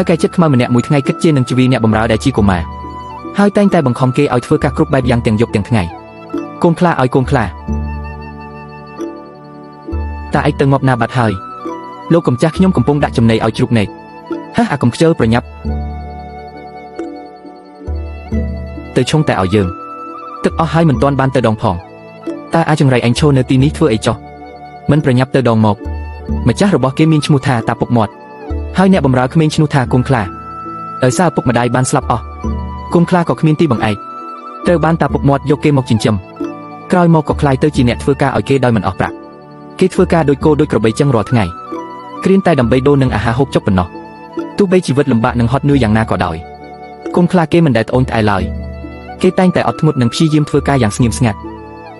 ថៅកែចិត្តខ្មៅម្នាក់មួយថ្ងៃគិតជានឹងជីវីអ្នកបម្រើដែលជាកុមារហើយតែងតែបង្ខំគេឲ្យធ្វើការគ្រប់បែបយ៉ាងទាំងយប់ទាំងថ្ងៃកូនខ្លាឲ្យកូនខ្លាតាឯងទៅងាប់ណាបាត់ហើយលោកកំចាស់ខ្ញុំកំពុងដាក់ចំណីឲ្យជ្រូកណែកហះអាកំខ្ជិលប្រញាប់ទៅឆុងតែឲ្យយើងទឹកអស់ហើយមិនទាន់បានទៅដងផងតើអាចង្រៃអញឈរនៅទីនេះធ្វើអីចោះមិនប្រញាប់ទៅដងមកម្ចាស់របស់គេមានឈ្មោះថាតាពុកមាត់ហើយអ្នកបម្រើក្មេងឈ្មោះថាកូនខ្លាដោយសារឪពុកម្ដាយបានស្លាប់អស់កូនខ្លាក៏គ្មានទីបង្អែកត្រូវបានតាពុកមាត់យកគេមកចិញ្ចឹមក្រោយមកក៏ក្លាយទៅជាអ្នកធ្វើការឲ្យគេដោយមិនអស់ប្រាក់គេធ្វើការដូចគោដូចក្របីចឹងរាល់ថ្ងៃគ្រាន់តែដើម្បីដូរនឹងអាហារហូបចុកប៉ុណ្ណោះទោះបីជីវិតលំបាកនិងហត់នឿយយ៉ាងណាក៏ដោយកូនខ្លាគេមិនដែលត្អូញត្អែឡើយគេតែងតែអត់ធ្មត់និងព្យាយាមធ្វើការយ៉ាងស្ងៀមស្ងាត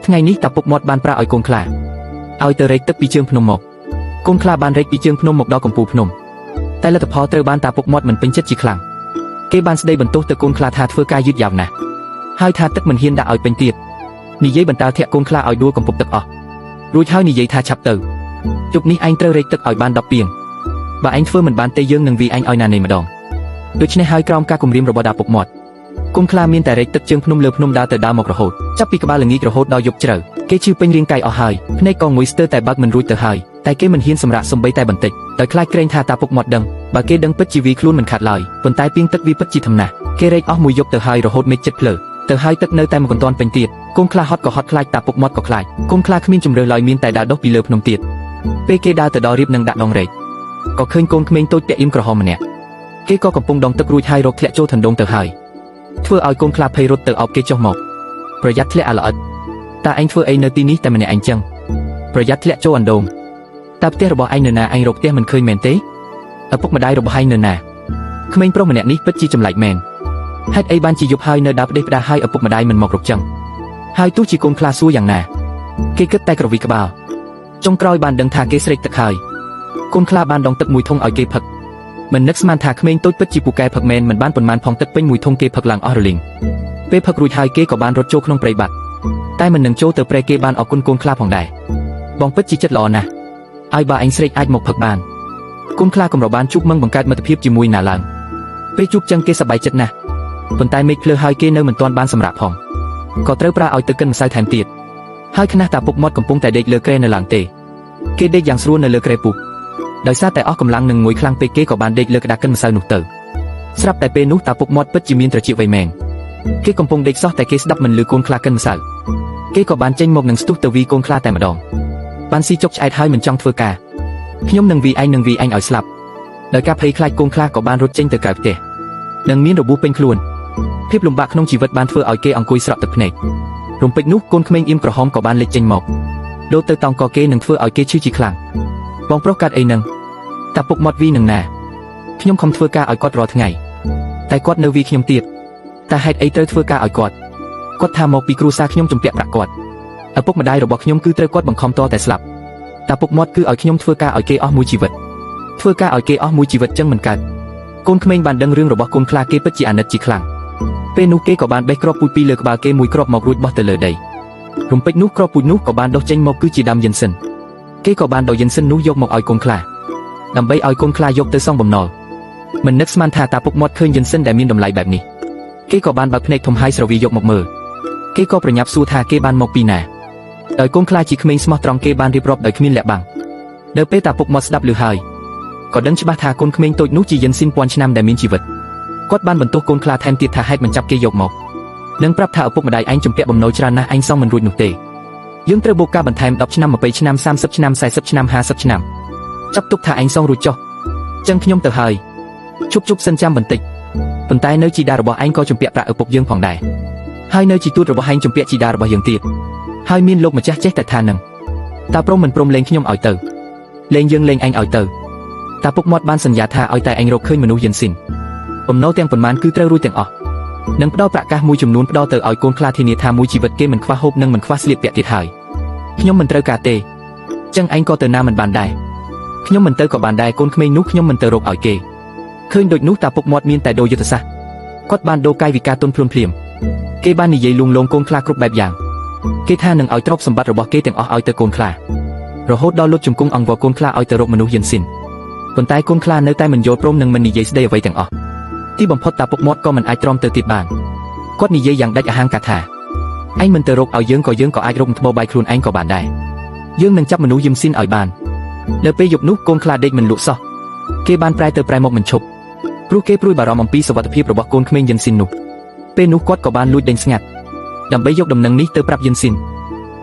់ថ្ងៃនេះតាពុកមាត់បានប្រាក់ឲ្យកូនខ្លាឲ្យទៅរែកទឹកពីជើងភ្នំមកកូនខ្លាបានរែកពីជើងភ្នំមកដល់កំពូលភ្នំតែលទ្ធផលត្រូវបានតាពុកមាត់មិនពេញចិត្តជាខ្លាំងគេបានស្ដីបន្ទោសទៅកូនខ្លាថាធ្វើការយឺតយ៉ាវណាស់ហើយថាទឹកមិនហ៊ានដាក់ឲ្យពេញទៀតនិយាយបន្តធាក់កូនខ្លាឲ្យដួលកំពប់ទឹកអស់រួចហើយនិយាយថាឆាប់ទៅជប់នេះឯងត្រូវរែកទឹកឲ្យបាន10ពាងបើឯងធ្វើមិនបានទេយើងនឹងវាយឯងឲ្យណានៃម្ដងដូច្នេះហើយក្រោមការគំរាមរបស់តាពុកមាត់កូនខ្លាមានតែរែកទឹកជើងភ្នំលើភ្នំដើរទៅដើរមករហូតចាប់ពីក្បាលល្ងាចរហូតដល់យប់ជ្រៅគេឈឺពេញរាងកាយអស់ហើយភ្នែកក៏ងុយស្ទើរតែបើកមិនរួចទៅហើយតែគេមិនហ៊ានសម្រាកសំបីតែបន្តិចដោយខ្លាចក្រែងថាតាពុកមាត់ដឹងបើគេដឹងពិតជាវីខ្លួនមិនខាត់ឡើយប៉ុន្តែពីងទឹកវីពិតជាធំណាស់គេរែកអស់មួយយប់ទៅហើយរហូតមេឃចិត្តភ្លើទៅហើយទឹកនៅតែមកន្ទាន់ពេញទៀតកូនខ្លាហត់ក៏ហត់ខ្លាចតាពុកមាត់ក៏ខ្លាចកូនខ្លាគ្មានជម្រើសឡើយមានតែដើរដុះពីលើភ្នំទៀតពេលគេដើរទៅដល់រៀបនឹងដាក់ដងរែកក៏ឃើញកូនក្មេងតូចពាក់អ៊ីមក្រហមម្នាក់គេក៏កំពុងដងទឹករួចហើយរកធ្លាក់ចូលថណ្ដងទៅហើយធ្វើឲ្យកូនខ្លាភ័យរត់ទៅអោបគេចុះមកប្រយ័ត្នធ្លាក់អាល្អិតតើឯងធ្វើអីនៅទីនេះតែម្នាក់ឯងចឹងប្រយ័ត្នធ្លាក់ចូលអណ្ដូងតើផ្ទះរបស់ឯងនៅណាឯងរកផ្ទះមិនឃើញមែនទេឪពុកម្ដាយរបស់ឯងនៅណាក្មេងប្រុសម្នាក់នេះពិតជាចម្លែកមែនហេតុអីបានជាយប់ហើយនៅដើរផ្ដេសផ្ដាសហើយឪពុកម្ដាយមិនមករកចឹងហើយទោះជាកូនខ្លាសួរយ៉ាងណាគេគិតតែក្រវីក្បាលចុងក្រោយបានដឹងថាគេស្រេកទឹកហើយកូនខ្លាបានដងទឹកមួយធុងឲ្យគេផឹកមិននឹកស្មានថាក្មេងតូចពិតជាពូកែផឹកមែនមិនបានប៉ុន្មានផងទឹកពេញមួយធុងគេផឹកឡើងអស់រលីងពេលផឹករួចហើយគេក៏បានរត់ចូលក្នុងព្រៃបាត់តែមិននឹងចូលទៅព្រៃគេបានអរគុណកូនខ្លាផងដែរបងពិតជាចិត្តល្អណាស់ឲ្យបើឯងស្រេកអាចមកផឹកបានកូនខ្លាកម្របានជួបមឹងបង្កើតមិត្តភាពជាមួយណាឡើងពេលជួបចឹងគេសប្បាយចិត្តណាស់ប៉ុន្តែមេឃភ្លើហើយគេនៅមិនទាន់បានសម្រាកផងក៏ត្រូវប្រើឲ្យទៅកិនម្សៅថែមទៀតហើយខ្នះតាពុកមាត់កំពុងតែដេកលើគ្រែនៅឡើងទេគេដេកយ៉ាងស្រួលនៅលើគ្រែពុកដោយសារតែអស់កម្លាំងនឹងងួយខ្លាំងពេកគេក៏បានដេកលើក្តារកិនម្សៅនោះទៅស្រាប់តែពេលនោះតាពុកមាត់ពិតជាមានត្រចៀកវៃមែនគេកំពុងដេកសោះតែគេស្ដាប់មិនឮកូនខ្លាកិនម្សៅគេក៏បានចេញមកនឹងស្ទុះទៅវីកូនខ្លាតែម្ដងបានស៊ីចុកឆ្អែតហើយមិនចង់ធ្វើការខ្ញុំនឹងវីឯងនឹងវីឯងឲ្យស្លាប់ដោយការភ័យខ្លាចកូនខ្លាក៏បានរត់ចេញទៅក្រៅផ្ទះនិងមានរបួសពេញខ្លួនភាពលំបាកក្នុងជីវិតបានធ្វើឲ្យគេអង្គុយស្រក់ទឹកភ្នែករំពេចនោះកូនក្មេងអៀមក្រហមក៏បានលេចចេញមកលោតទៅតោងកគេនឹងធ្វើឲ្យគេឈឺជាខ្លាំងបងប្រុសកាត់អីនឹងតាពុកមាត់វីនឹងណាខ្ញុំខំធ្វើការឲ្យគាត់រាល់ថ្ងៃតែគាត់នៅវីខ្ញុំទៀតតែហេតុអីត្រូវធ្វើការឲ្យគាត់គាត់ថាមកពីគ្រួសារខ្ញុំជំពាក់ប្រាក់គាត់ឪពុកម្ដាយរបស់ខ្ញុំគឺត្រូវគាត់បង្ខំតតែស្លាប់តាពុកមាត់គឺឲ្យខ្ញុំធ្វើការឲ្យគេអស់មួយជីវិតធ្វើការឲ្យគេអស់មួយជីវិតចឹងមិនកើតកូនក្មេងបានដឹងរឿងរបស់កូនខ្លាគេពិតជាអាណិតជាខ្លាំងពេលនោះគេក៏បានបេះគ្រាប់ពូជពីលើក្បាលគេមួយគ្រាប់មករួចបោះទៅលើដីរំពេចនោះគ្រាប់ពូជនោះក៏បានដុះចេញមកគឺជាដើមយិនសិនគេក៏បានដកយិនសិននោះយកមកឲ្យកូនខ្លាដើម្បីឲ្យកូនខ្លាយកទៅសងបំណុលមិននឹកស្មានថាតាពុកមាត់ឃើញយិនសិនដែលមានតម្លៃបែបនេះគេក៏បានបើកភ្នែកធំហើយស្រវីយកមកមើលគេក៏ប្រញាប់សួរថាគេបានមកពីណាដោយកូនខ្លាជាក្មេងស្មោះត្រង់គេបានរៀបរាប់ដោយគ្មានលាក់បាំងនៅពេលតាពុកមាត់ស្ដាប់ឮហើយក៏ដឹងច្បាស់ថាកូនក្មេងតូចនោះជាយិនស៊ីនពាន់ឆ្នាំដែលមានជីវិតគាត់បានបន្ទោសកូនខ្លាថែមទៀតថាហេតុមិនចាប់គេយកមកនិងប្រាប់ថាឪពុកម្ដាយឯងជំពាក់បំណុលច្រើនណាស់ឯងសងមិនរួចនោះទេយើងត្រូវបូកការបន្ថែម10ឆ្នាំ20ឆ្នាំ30ឆ្នាំ40ឆ្នាំ50ឆ្នាំចាប់ទុកថាឯងសងរួចចុះចឹងខ្ញុំទៅហើយជប់សិនចាំបន្តិចប៉ុន្តែនៅជីតារបស់ឯងក៏ជំពាក់ប្រាក់ឪពុកយើងផងដែរហើយនៅជីទូតរបស់ឯងជំពាក់ជីតារបស់យើងទៀតហើយមានលោកម្ចាស់ចេះតែថានឹងតើព្រមមិនព្រមលេងខ្ញុំឲ្យទៅលេងយើងលេងឯងឲ្យទៅតាពុកមាត់បានសន្យាថាឲ្យតែឯងរកឃើញមនុស្សយិនស៊ីនបំណុលទាំងប៉ុន្មានគឺត្រូវរួចទាំងអស់និងផ្ដល់ប្រាក់កាសមួយចំនួនផ្ដល់ទៅឲ្យកូនខ្លាធានាថាមួយជីវិតគេមិនខ្វះហូបនិងមិនខ្វះស្លៀកពាក់ទៀតហើយខ្ញុំមិនត្រូវការទេចឹងឯងក៏ទៅណាមិនបានដែរខ្ញុំមិនទៅក៏បានដែរកូនក្មេងនោះខ្ញុំមិនទៅរកឲ្យគេឃើញដូចនោះតាពុកមាត់មានតែដូរយុទ្ធសាស្ត្រគាត់បានដូរកាយវិការទន់ភ្លន់ភ្លាមគេបាននិយាយលួងលោមកូនខ្លាគ្រប់បែបយ៉ាងគេថានឹងឲ្យទ្រព្យសម្បត្តិរបស់គេទាំងអស់ឲ្យទៅកូនខ្លារហូតដល់លុតជង្គង់អង្វរកូនខ្លាឲ្យទៅរកមនុស្សយិនស៊ីន ប៉ុន្តែកូនខ្លានៅតែមិនយល់ព្រមនិងមិននិយាយស្ដីអ្វីទាំងអស់ទីបំផុតតាពុកមាត់ក៏មិនអាចទ្រាំទៅទៀតបានគាត់និយាយយ៉ាងដាច់អហង្ការថាឯងមិនទៅរកឲ្យយើងក៏អាចរកថ្មបាយខ្លួនឯងក៏បានដែរយើងនឹងចាប់មនុស្សយឹមស៊ីនឲ្យបាននៅពេលយប់នោះកូនខ្លាដេកមិនលក់សោះគេបានប្រែទៅប្រែមកមិនឈប់ព្រោះគេព្រួយបារម្ភអំពីសុវត្ថិភាពរបស់កូនក្មេងយិនស៊ីននោះពេលនោះគាត់ក៏បានលួចដេញស្ងាត់ដើម្បីយកដំណឹងនេះទៅប្រាប់យិនស៊ីន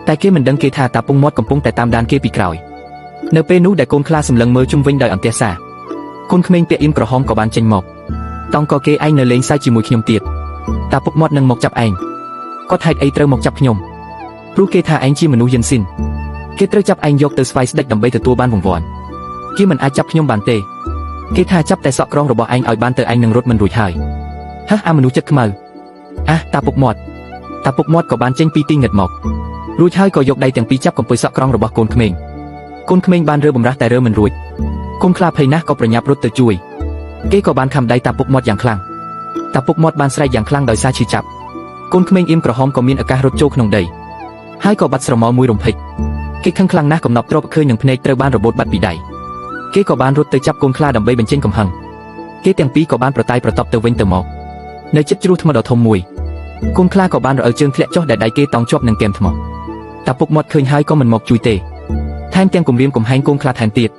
តែគេមិនដឹងគេថាតាពុងមាត់កំពុងតែតាមដានគេពីក្រោយនៅពេលនោះដែលកូនខ្លាសម្លឹងមើលជុំវិញដោយអន្ទះសារកូនក្មេងពាក់អៀនក្រហមក៏បានចេញមកតង់ក៏គេឯងនៅលេងសើចជាមួយខ្ញុំទៀតតាពុកមាត់នឹងមកចាប់ឯងគាត់ហេតុអីត្រូវមកចាប់ខ្ញុំព្រោះគេថាឯងជាមនុស្សយិនស៊ីនគេត្រូវចាប់ឯងយកទៅស្វ័យស្ដេចដើម្បីទទួលបានវង្វាន់គេមិនអាចចាប់ខ្ញុំបានទេគេថាចាប់តែសក់ក្រងរបស់ឯងឲ្យបានទៅឯងនឹងរត់មិនរួចហើយហះអាមនុស្សចិត្តខ្មៅអះតាពុកមាត់តាពុកមាត់ក៏បានចេញពីទីងឹតមករួចហើយក៏យកដៃទាំងពីរចាប់កំពុយសក់ក្រងរបស់កូនក្មេងកូនក្មេងបានរើបំរាស់តែរើមិនរួចកូនខ្លាភ័យណាស់ក៏ប្រញាប់រត់ទៅជួយគេក៏បានខំដៃតាពុកមាត់យ៉ាងខ្លាំងតាពុកមាត់បានស្រែកយ៉ាងខ្លាំងដោយសារឈឺចាប់កូនក្មេងអៀមក្រហមក៏មានឱកាសរត់ចូលក្នុងដីហើយក៏បាត់ស្រមោលមួយរំភេចគេខឹងខ្លាំងណាស់កំណប់ទ្របឃើញនឹងភ្នែកត្រូវបានរបូតបាត់ពីដៃគេក៏បានរត់ទៅចាប់កូនខ្លាដើម្បីបញ្ចេញកំហឹងគេទាំងពីរក៏បានប្រតាយប្រតប់ទៅវិញទៅមកនៅជិតជ្រោះថ្មដ៏ធំមួយកូនខ្លាក៏បានរអិលជើងធ្លាក់ចុះដែលដៃគេតោងជាប់នឹងគែមថ្មតាពុកមាត់ឃើញហើយក៏មិនមកជួយទេថែមទាំងគំរាមកំហែងកូនខ្លាថែមទៀត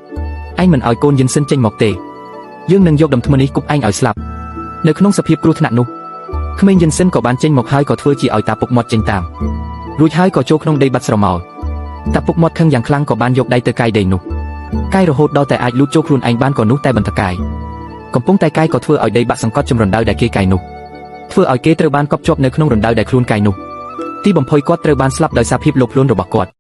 ឯងមិនឲ្យកូនយិនសិនចេញមកទេយើងនឹងយកដុំថ្មនេះគប់ឯងឲ្យស្លាប់នៅក្នុងសភាពគ្រោះថ្នាក់នោះក្មេងយិនសិនក៏បានចេញមកហើយក៏ធ្វើជាឲ្យតាពុកមាត់ចេញតាមរួចហើយក៏ចូលក្នុងដីបាត់ស្រមោលតាពុកមាត់ខឹងយ៉ាងខ្លាំងក៏បានយកដៃទៅកាយដីនោះកាយរហូតដល់តែអាចលូតចូលខ្លួនឯងបានក៏នោះតែបន្តកាយកំពុងតែកាយក៏ធ្វើឲ្យដីបាក់សង្កត់ជំរណ្ដៅដែលគេកាយនោះធ្វើឲ្យគេត្រូវបានកប់ជាប់នៅក្នុងរណ្ដៅដែលខ្លួនកាយនោះទីបំផុតគាត់ត្រូវបានស្លាប់ដោយសារភាពលោភលន់របស់គាត់។